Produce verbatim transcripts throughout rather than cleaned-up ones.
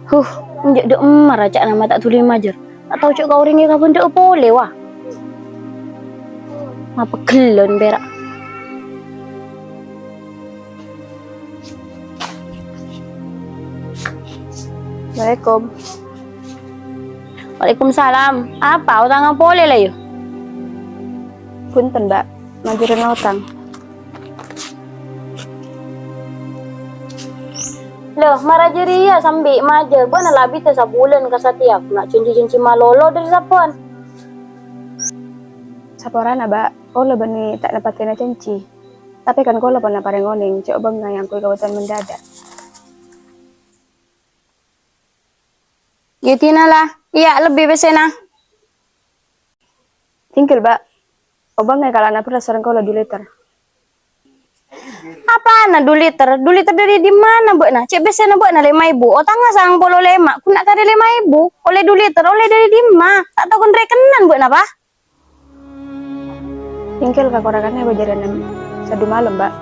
Huh, enjâ' dâ' emma ra ca'na ma' ta' dhuli majâr. Ta' tao jâ' ka orèng è kabân dâ' polè, wa. Mapegellân pèra'. Assalamualaikum. Waalaikumsalam. Apa, otangnga polè la, yâ? Bhunten, Mbak. Majârâna otang. Loh, mara jârèya sambi' majâr, bâ'na la abidhâ sabulân ka satèya, na' jhânjhi-jhânjhi malolo dâri sabbhân. Saporana, Mbak, kaulâ bânnè ta' nepatèna jhânjhi. Tapè kan kaulâ pernah parèng onèng, jâ' obângnga èangghuy kabhutowan mendadak. Ghi' dinala, iyâ, lebbi pèssèna. Tinggal, Mbak. Obângnga èkala'ana berrâs sareng kaulâ du liter. Apana du liter? Du liter dâri dimma bâ'na? Cè' pèssèna bâ'na lèma èbu, otangnga sangang polo lèma, ghun na' karè lèma èbu, ollè du liter, ollè dâri dimma? Ta' tao ghun rèkennan bâ'na, pa? Tinggal kakorangannè bâjârâna sadu malem, Mbak.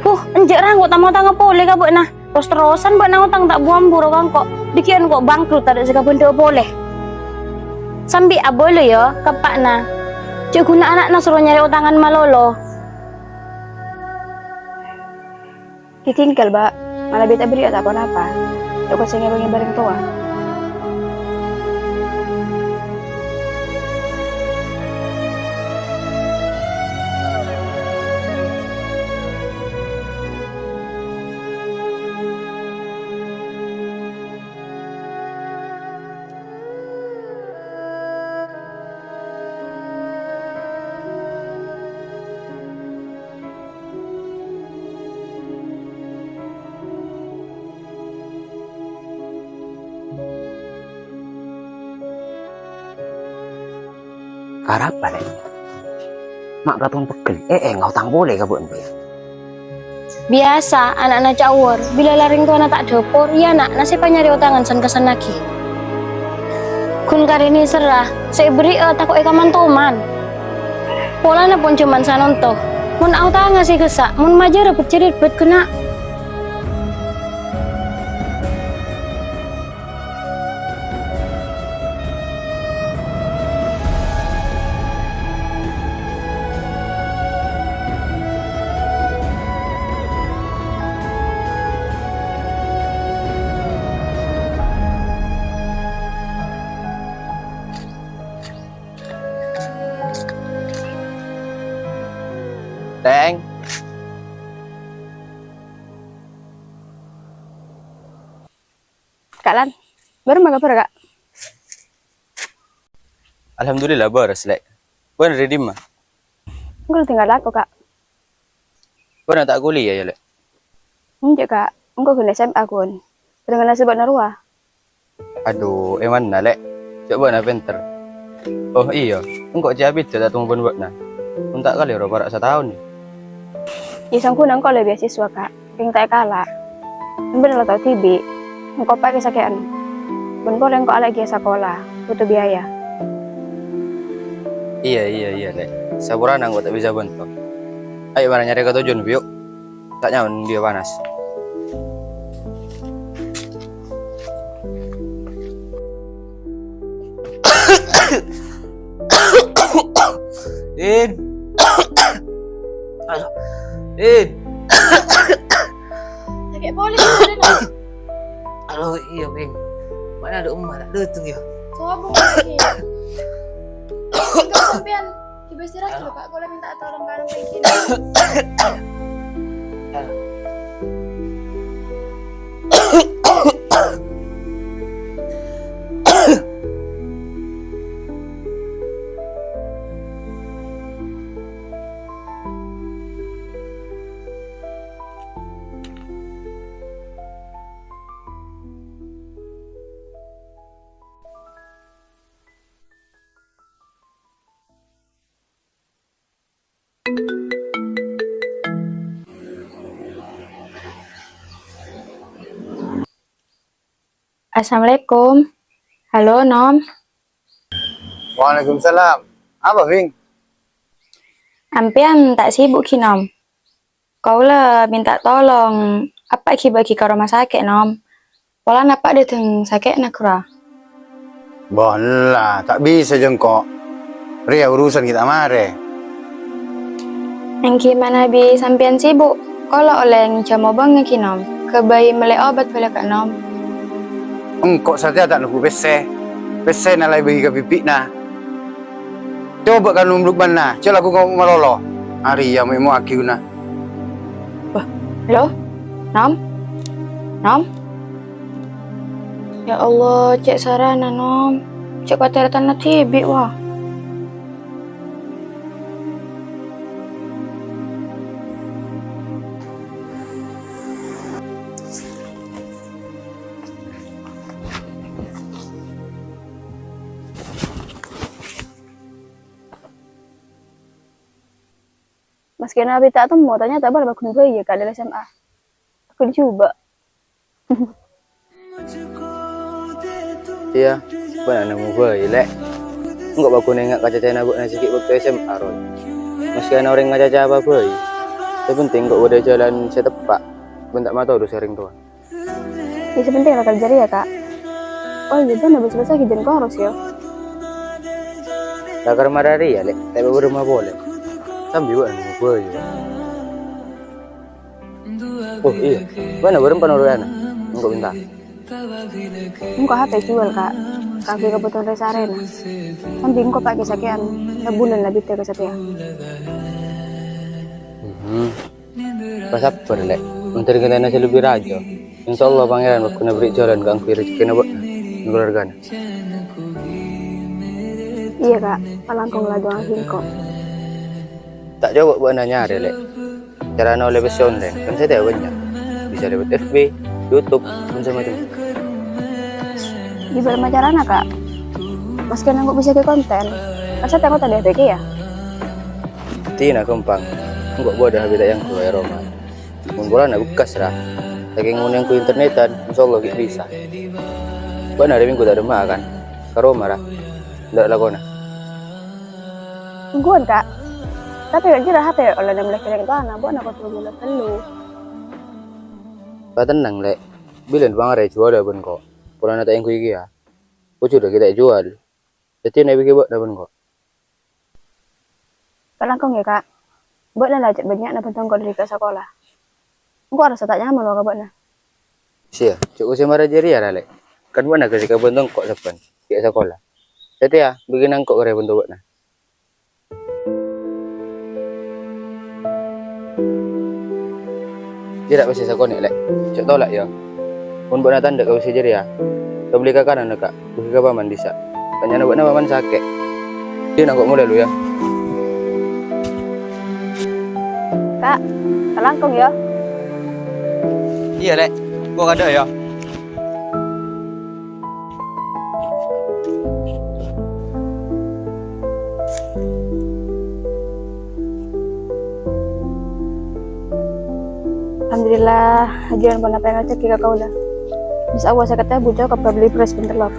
Huh, enjâ' ra engko' ta' maotangnga polè ka bâ'na. Ros-terrosan bâ'na otang ta' bu-ambu ro ka engko'. Dâgghi'ân engko' bangkrut tadâ' sè kabhendhâ'â polè. Sambi' abâlâ, yâ, ka eppa'na. Jâ' ghun na' ana'na soro nyarè otangan malolo. Ditinggal, Mbak. Mala bi' ta' bârri'â ta' ponapa. Ta' kosèngè bângè bâreng towa. Arapa, Lè'? Ma' katong pegghel, eh, eh, ngaotang polè ka bâ'na, yâ? Biyasa, ana'na ca'owor, bilâ la rèng towana ta' dhâpor, iyâ, na', nasèbhâ nyarè otangan san-kassannaghi. Ghun karè nèserra, sè èbherri'â tako' èkaman-toman. Polana pon jhâman sanonto, mon aotanga sè ghâssa', mon majârâ bât-cèrèt bât ghâna'. Teng. Kak Lan, bârâmma kabhâr, Kak? Alhamdulillah, bârâs, Lè'. Bâ'na dâri dimma? Engko' tinggal lako, Kak. Bâ'na ta' kuliah, yâ, Lè'? Enjâ', Kak. Engko' ghun S M A, ghun. Bârengnga sè bâ'na rowa. Adu, è manna, Lè'? Jhâ' bâ'na pènter. Oh, iyâ. Engko' cè' abidhâ ta' tèmmo bân bâ'na. Mon ta' kalèro para' sataon, yâ. Yâ, sangghuna engko' la beasiswa, Kak. Kèng ta' èkala'. Sampèyan la tao dhibi', engko' pa'è sakè'an. Bân polè engko' alè'èghiyâ sakola, buto biaya. Iyâ, iyâ, iyâ, Lè'. Saporana engko' ta' bisa bhânto. Ayo, mara nyarè katojhuna, Bu, yu'. Ta' nyaman biya panas. Din. Aduh. Din. Sakè' polè, polè, no. Aduh, iyâ, Bing. Mana ada emak, tak dateng, yâ. Sobo lagi. Enggak, sampèyan. Coba istirahat dulu, Kak. Aku minta tolong karo Bing. Assalamualaikum. Halo, Nom. Waalaikumsalam. Apa, Bing? Ampèyan ta' sibuk, ghi, Nom? Kaulâ minta tolong, apa ghi bâgi ka rumah sakit, Nom? Polana Pa' dâteng sakè'na ghârâ. Bâh la, ta' bisa jâ' engko'. Rèya urusan ghi' ta' marè. Èngghi manabi sampèyan sibuk, kaulâ ollè ngèjhâmo bângngaghi Nom, kabây mellè obat bâlâ ka Nom. Engko' satèya ta' nèbbu pèssè. Pèssèna la èbâghi ka bibi'na. Coba' ka Nom Lukmanna, cè' lagghu' ngomong malolo. Arèya mo'-emo'aghi ghuna. Wah, halo? Nom? Nom? Ya Allah, cè' sarana, Nom. Cè' kotèr tana dhibi', wah. Maskè nabi ta' temmo, ternyata bâ'na paggun bhâi, Ka', dâri S M A. Paggun jhubâ'. Iyâ, bâ'na nemmo bhâi, Lè'. Engko' paggun enga' ka cacana bâ'na sè ghi' bâkto S M A, Ron. Maskè ana orèng ngacaca apa bhâi, sè penting engko' bâdâ jhâlân sè teppa', bân ta' matodus ka orèng towa. Iyâ, sè penting la kerja rèya, Ka'. Oh iyâ, bâ'na bâs-bâsaghi jân koros, yâ. La kar mara rèya, Lè', ta' bârâmma polè. Sambi bâ'na nemmo bhâi. Oh iyâ, bâ'na bârâmpa noro'ana? Engko' minta. Engko' H P èjhuwâl, Ka', kaangghuy kabhutowan rè-sarèna. Sambi engko' Pa' ghi' sakè'an, sabulân la bidhâ ka satèya. Mhm. Pasabbhâr, Lè'. Mon dhâri katèna sè lebbi rajâ, insyaallah Pangèran paggun aberri' jhâlân kaangghuy rejekkèna bâ'na bân kalowargana. Iyâ, Ka'. Palangkong la du'aaghi engko'. Ta' coba' bâ'na nyarè, Lè'. Carana ollè pèssè online kan satèya bânnya'. Bisa lewat F B, YouTube, bân samacemma. Ghi' bârâmma carana, Ka'? Maskè nangko' bisa ghi' kontèn, kan satèya kontèn di F B kèya. Buktina ghâmpang. Engko' bâdâ H P ta' èangghuy è roma. Mon polana bekkas, ra. Sakèng mon èangghuy internètan, insyaallah ghi' bisa. Bâ'na arè Minggu ta' dâmma'a, kan? Ka roma, ra. Endâ' lakona. Ongghuwân, Ka'. Tapè jârèya H P ollè nèmlè kènèng towana, bâ'na kodhu nyola ghâllu. Patennang, Lè'. Bilân pangarè èjhuwâlâ bân engko'. Polana ta' èangghuy kèya. Ojhur ghi' ta' èjhuwâl. Dhâddhi nèbâghi bâ'na bân engko'. Kalangkong, yâ, Ka'. Bâ'na la ajhâk bânnya'na bhânto engko' dhâri ka sakola. Engko' arassa ta' nyaman, wa, ka bâ'na. Siya, jhâ' kosè mara jârèya, ra, Lè'. Kan bâ'na ghâsè ka bhânto engko' sabbhân, ghi' sakola. Satèya, bâghi nangko' karè bhânto bâ'na. Jârèya pèssè sakonè', Lè'. Jhâ' tola', yâ. Mon bâ'na tandhâ ka pèssè jârèya, kabellè kakananna, Ka'. Bâghi ka paman dissa'. Kanyana bâ'na paman sakè'. Iyâ, nangko' molè lu, yâ. Ka', kalangkong, yâ. Iyâ, Lè'. Engko' kadhâ', yâ. Alhamdulillah, ajiyân ponapa sè ngajhâghi ka kaulâ. Insya Allah, sèket èbu cokop kabellè beras bân telor.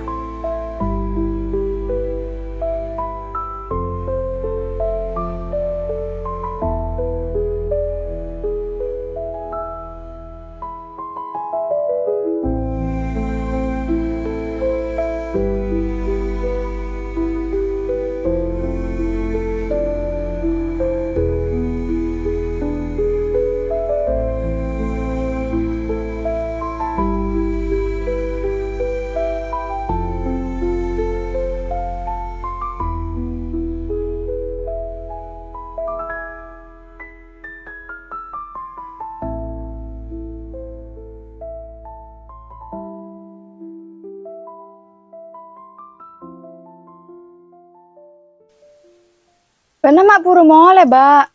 Bâ'na ma' buru molè, Bâ'.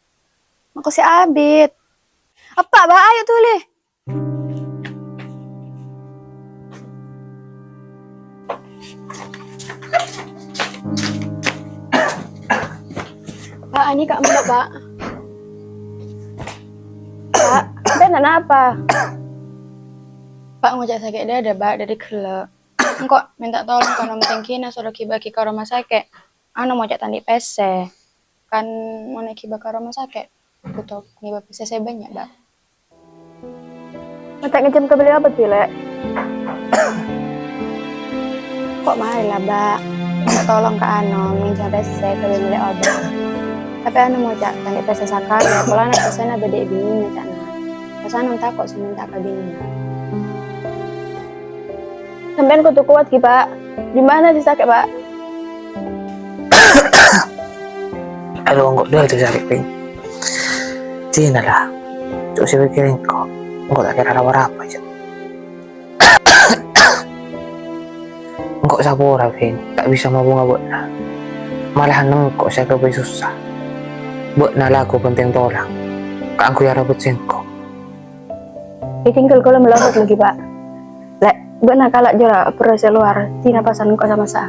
Mako sè abit. Eppa', Bâ', ayo dhuli. Bâ', anè ka' emma', Bâ'. Bâ', bâ'na napa? Bâ', ngoca' sakè' dâdâ, Bâ', dâri ghellâ'. Engko' mènta tolong ka Nom Tèngkina soro ghibâ'âghi ka roma sakè'. Anu, ngoca' ta' andi' pèssè. Kan mon èghibâ ka roma sakè', bhuto ngibâ pèssè sè bânnya', Bâ'. Mènta ngènjhâm kabellè obat, Bi, Lè'. Ko' marè la, Bâ'. Minta tolong ka Anom, ngènjhâm pèssè kaangghuy mellè obât. Tapè Anom ngoca' ta' andi' pèssè sakalè, polana pèssèna bâdâ è binèna, ca'na. Pas Anom tako' sè mènta ka binèna. Sampèyan kodhu kowat, ghi, Bâ'. Dimma sè sakè', Bâ'? Adu, engko' dâ' sè sakè', Bhing. Dinala. Cok sè pèkkèrè engko'. Engko' ta' kèra la-, la-, apa, jâ. Engko' sapora, Bhing, ta' bisa mabunga bâ'na. Malahan engko' sè aghâbây sossa. Bâ'na lagghu bhântèng tolang kaangghuy arabât sèngko'. Ètinggal kaulâ mellè obât laghi, Bâ'. Lè', bâ'na kala' jârèya bârâs è lowar, dinah pasan engko' sa-massa'a.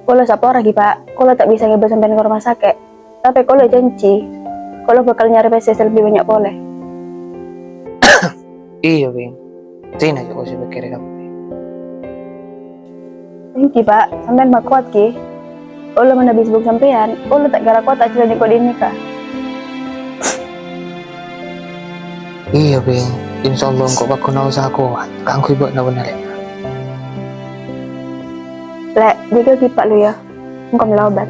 Kaulâ sapora ghi, Bâ', kaulâ ta' bisa ngèbâ sampèyan ka roma sakè'. Tapè kaulâ jhânjhi, kaulâ bhâkal nyarè pèssè sè lebbi bânnya' polè. Iyâ, Bhing. Dinah jhâ' ko' sè pèkkèrè kabbhi. Èngghi, Bâ', sampèyan ma' kowat, ghi. Kaulâ mon abis bung sampèyan, kaulâ ta' kèra kowat ajhâlân ko' dinèka. Iyâ, Bhing. Insyaallah engko' pagghun osa kowat kaangghuy bâ'na bân alè'na. Lè', jâgâ ghi, Bâ', lu, yâ. Engko' mellè obât.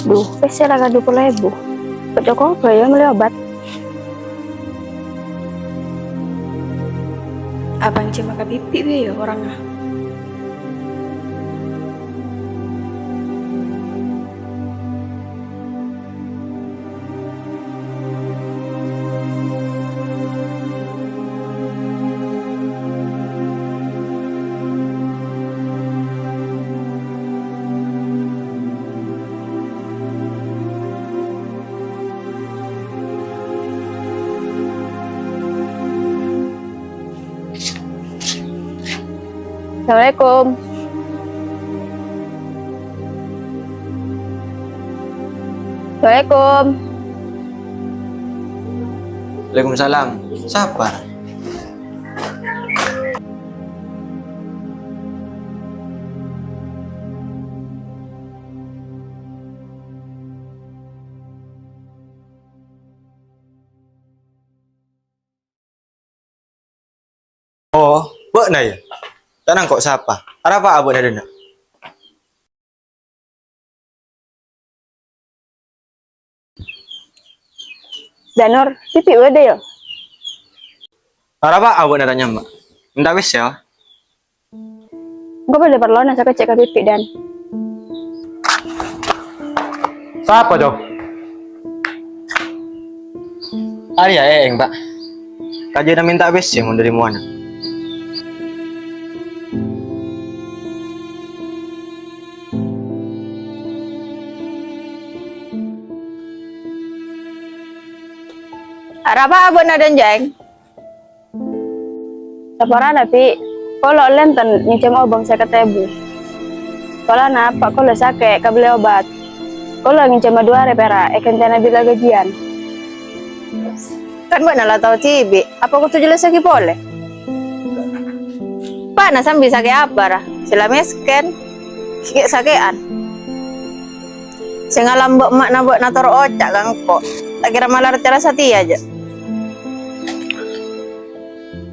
Dhu, pèssè la kadhu polo èbu. Kok cokop bhâi yâ mellè obât. Apa ngènjhâma ka Bibi bhâi yâ orangna? Assalamualaikum. Assalamualaikum. Waalaikumsalam. Sapa? Oh, bâ'na yâ? Tenang kok, sapa? Arapa'a bâ'na dhinna'? Danur, Bibi bâdâ yâ? Arapa'a bâ'na ta' nyama'? Enta' wis yâ? Engko' bâdâ parlona sakejjhâ' ka Bibi, Dan. Sapa, Cong? Arèya Eeng, Pa'. Kajâna mènta pèssè mon dâri mowana. Arapa'a bâ'na, Dan, Jeng? Saporana, Bi'. Kaulâ ollè enten ngènjhâm obâng sèket èbu. Polana eppa' kaulâ sakè' kabellè obat. Kaulâ ngènjhâma du arè pèra' èghântèna bilâ ghâjiyân. Kan bâ'na la tao dhibi', apa kodhu jelassaghi polè? Eppa'na sambi sakè' apa, ra? Sè la mèskèn, ghi' sakè'an. Sè ngalambâ' emma'na bâ'na toro' oca' ka engko'. Ta' kèra malartè la satèya, jâ'.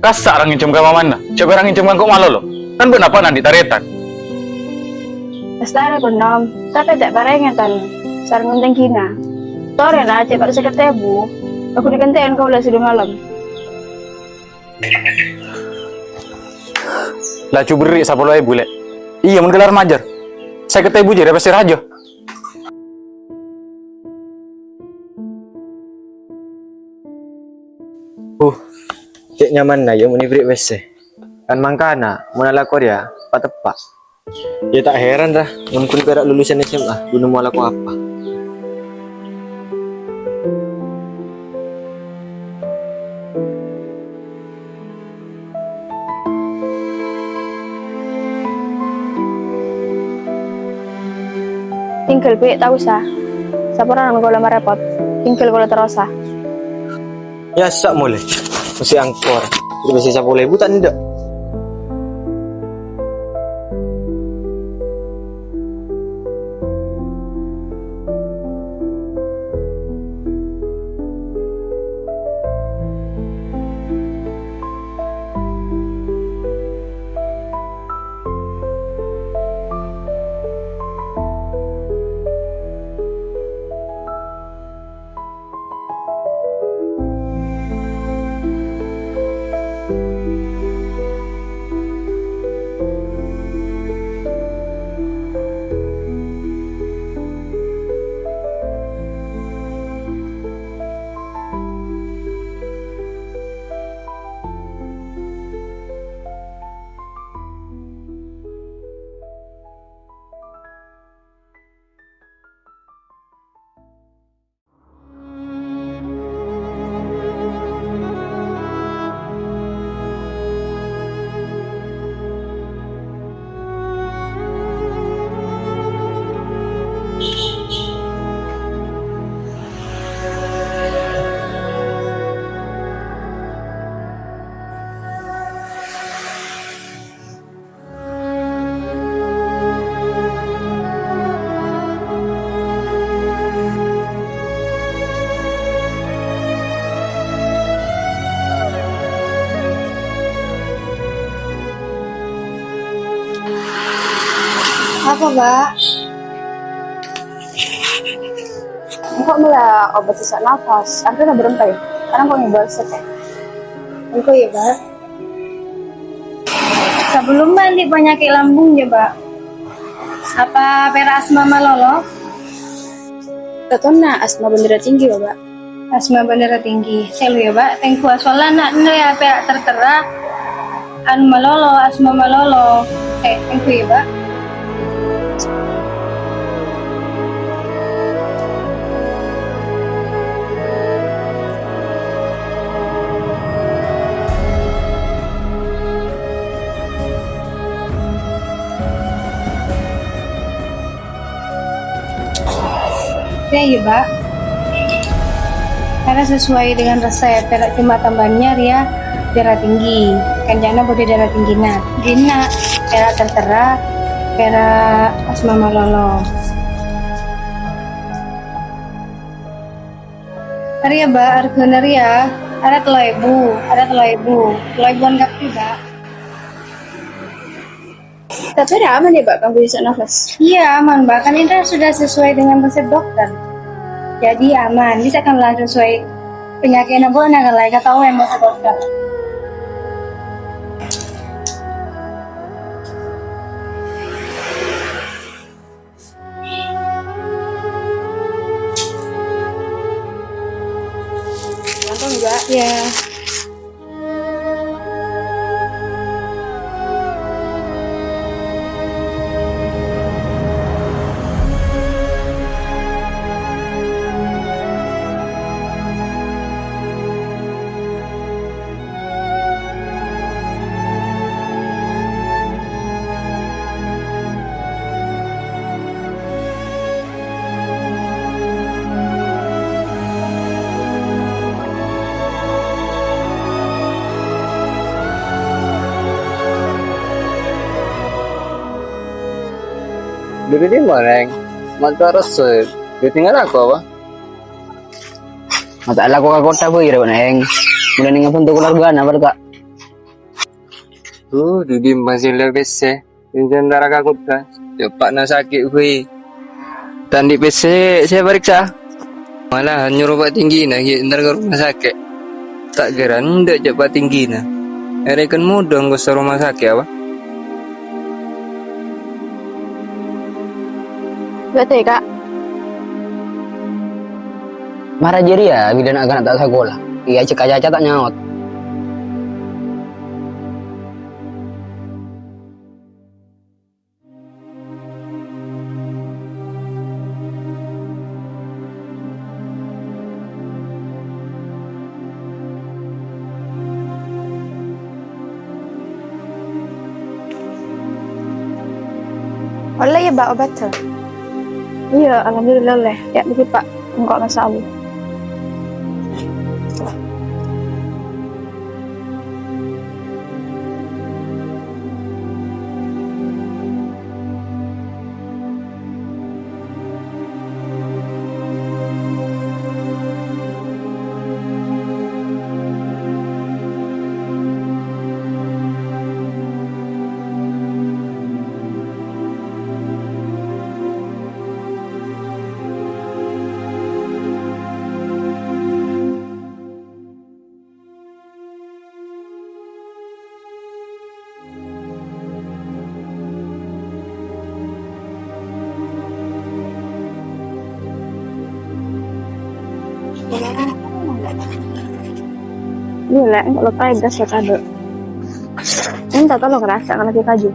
Kassa' ra ngènjhâm ka mamana, jhâ' bârâ ngènjhâm ka engko' malolo. Kan bâ'na pa' andi' tarètan. Lastarè, Nom, tapè ta' parèngètan sareng ongghuwânna. Torèna cè' pa' sèket èbu, lagghu èkentè'an kaulâ sè dâ' malem. Laju berri' sapolo èbu, Lè'. Iyâ, mon kellar majâr. Sèket èbu jârèya pèssè rajâ. Uh, cè' nyamanna, yâ, mon èberri' pèssè. Kan mangkana, mon alako rèya, pateppa'. Yâ, ta' heran, ra, mon ghun pèra' lulusan S M A, ghun nemmo alako apa. Tinggal, Bi', ta' osa. Saporana kaulâ marèpot. Tinggal kaulâ terrosa. Yâ, sa' molè. Mesti angkor. Terros bisa sapolo èbu ta' endâ'. Apa, Mbak? Engko' mella obat sesak nafas. Artèna bârâmpa, yâ? Karena engko' ngibâ resep, yâ. Engko', yâ, Mbak. Sabellunna andi' panyakè' lambung, yâ, Mbak? Apa pèra' asma malolo? Totonna asma bân darah tinggi, Mbak. Asma bân darah tinggi. Sè lu, yâ, Mbak. Tèngghu asma la na' rèya pèra' ter-terra. Anu malolo, asma malolo. Sè, tèngghu, yâ, Mbak. Yâ, yâ, Mbak. Karena sesuai dengan resep, pèra' coma tambâna rèya darah tinggi. Kancana bâdâ darah tinggina. Dinna' pèra' ter-terra, pèra' asma malolo. Arèya, Mbak, arghâna rèya arèya tello èbu, arèya tello èbu. Tello èbuwân kabbhi, Mbak. Tapè aman, yâ, Mbak, kaangghuy sesak nafas? Iya, aman, Mbak. Kan ini sudah sesuai dengan resep dokter. Jadi aman, bisa kan lah sesuai penyakitnya, Bu, nah, kalau kata orang dokter. Langsung juga. Ya. Duli di morèng, mantara se, ditinggal aku apa? Mata laku ka kota bu ira neng, mulai neng bantu keluarga na berka. Tuh, dudi masih le pèssè. Sèngko' èntara ka kottha. Jhâ' eppa'na sakè' ghâbây. Ta' andi' pèssè sè parèksa. Malahan nyoro Pa' Tèngghina ghi' èntar ka roma sakè'. Ta' kèra endâ' jhâ' Pa' Tèngghina. Èrèken modhung ka roma sakè' apa? Bâdâ, Ka'. Mara jârèya bilâna kana' ta' sakola. Iyâ, cè' ka caca ta' nyaot. Ollè, yâ, Bâ', obâddhâ? Iyâ, alhamdulillah, ollè. Yâ, nèka, Pa', engko' masa' abu. Iyâ, Lè', engko' loppaè das sè kadâ'. Èntar tolong rassa kana' kaju.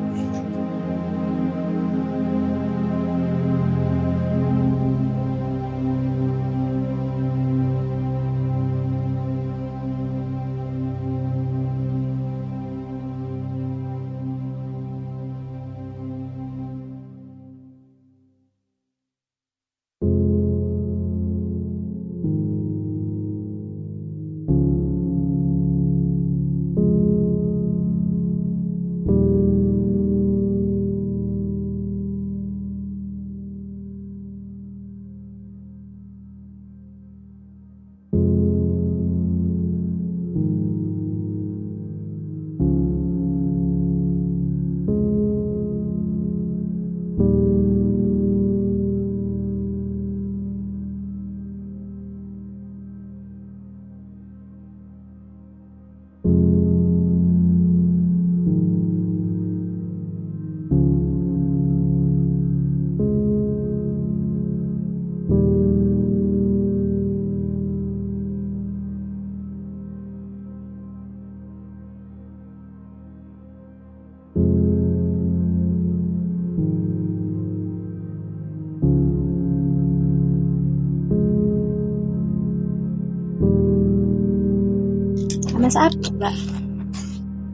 Masa' apa, Bâ'?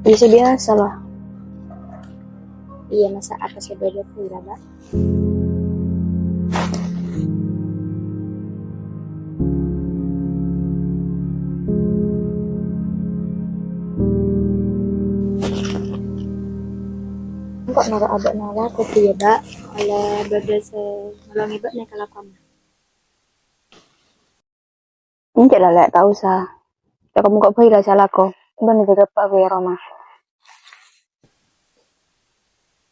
Biasa-biasa lah. Iyâ, masa' apa sè bâdâ, Bâ'? Engko' noro' abâ'na alako kèya, Bâ', ollè bâdâ sè nolongè bâ'na è kalakowanna. Enjâ' la, Lè', ta' osa. Cokop engko' bhâi la sè alako. Bâ'na jâgâ eppa' è roma.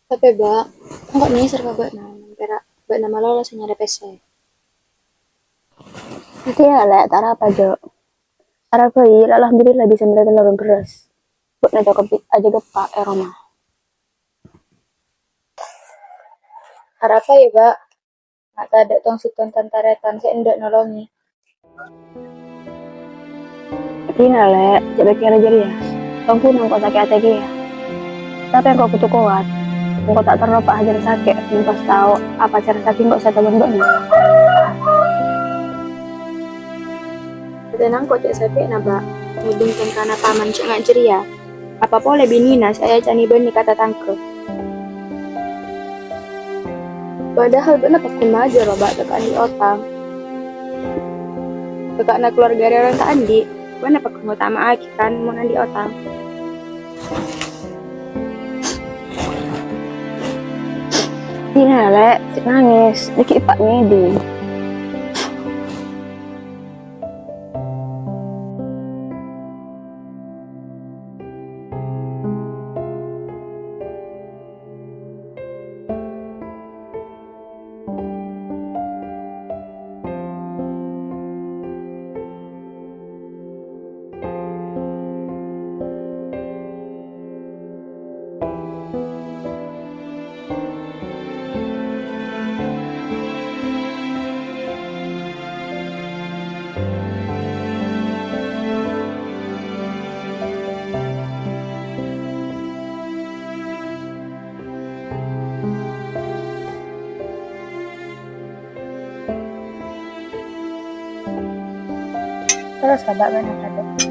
Tapè, Bâ', engko' nèser ka bâ'na, mon pèra' bâ'na malolo sè nyarè pèssè. Iyâ, Lè', ta' arapa, Jo. Arapa bhâi, la alhamdulillah bisa mellè tellor bân bherrâs. Bâ'na cokop ajâgâ eppa' è roma. Arapa, yâ, Bâ'? Ma' tadâ' tong-settong tan-tarètan sè endâ' nolongè. Dinah, Lè', jhâ' pèkkèra jârèya. Songghuna engko' sakè' atè kèya. Tapè engko' kodhu kowat. Engko' ta' terro pa' hajâr sakè' mon pas tao apa sè èrassaghi engko' sèttong bân bâ'na. Atèna engko' cè' sakè'na, Bâ'. Ngèdhing tèngkana paman cè' nga' jârèya. Apa polè binèna sè èacanè bânnè ka tatangghâ? Padahal bâ'na pagghun majâr, Bâ', ta' andi' otang. Kaka'na kalowarga rèya orèng ta' andi', bâ'na pagghun ngotama'aghi kan mon andi' otang. Dinah, Lè', cè' nangès, dhâggi' eppa' ngèdhing. Terus, Abah, mana tadi?